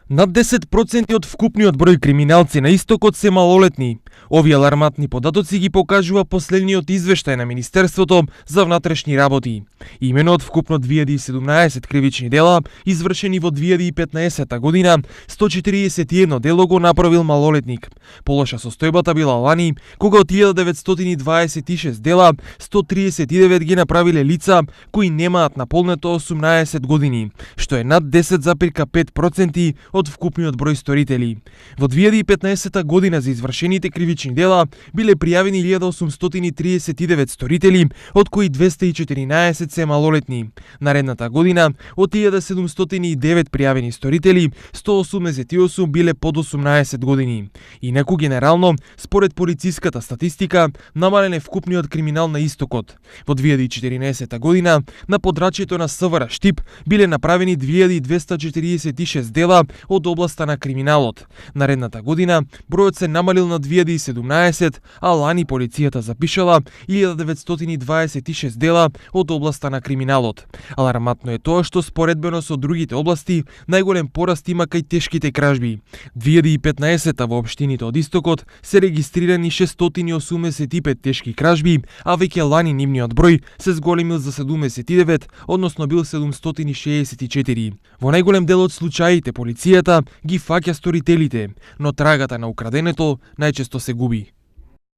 Над 10% од вкупниот број криминалци на истокот се малолетни. Овие алармантни податоци ги покажува последниот извештај на Министерството за внатрешни работи. Имено од вкупно 2017 кривични дела, извршени во 2015 година, 141 дело го направил малолетник. Полоша состојбата била лани, кога од 1926 дела, 139 ги направиле лица кои немаат наполнето 18 години, што е над 10,5% од вкупниот број сторители. Во 2015 година за извршените кривични дела биле пријавени 1839 сторители, од кои 214 се малолетни. Наредната година, од 1709 пријавени сторители, 188 биле под 18 години. Инаку генерално, според полициската статистика, намален е вкупниот криминал на истокот. Во 2014 година, на подрачјето на СВР Штип биле направени 2246 дела од областа на криминалот. Наредната година, бројот се намалил на 2017, а лани полицијата запишала 1926 дела од областа на криминалот. Алармантно е тоа што споредбено со другите области, најголем пораст има кај тешките кражби. 2015 во општините од истокот се регистрирани 685 тешки кражби, а веќе лани нивниот број се зголемил за 79, односно бил 764. Во најголем дел од случаите полицијата ги фаќа сторителите, но трагата на украденето најчесто се губи.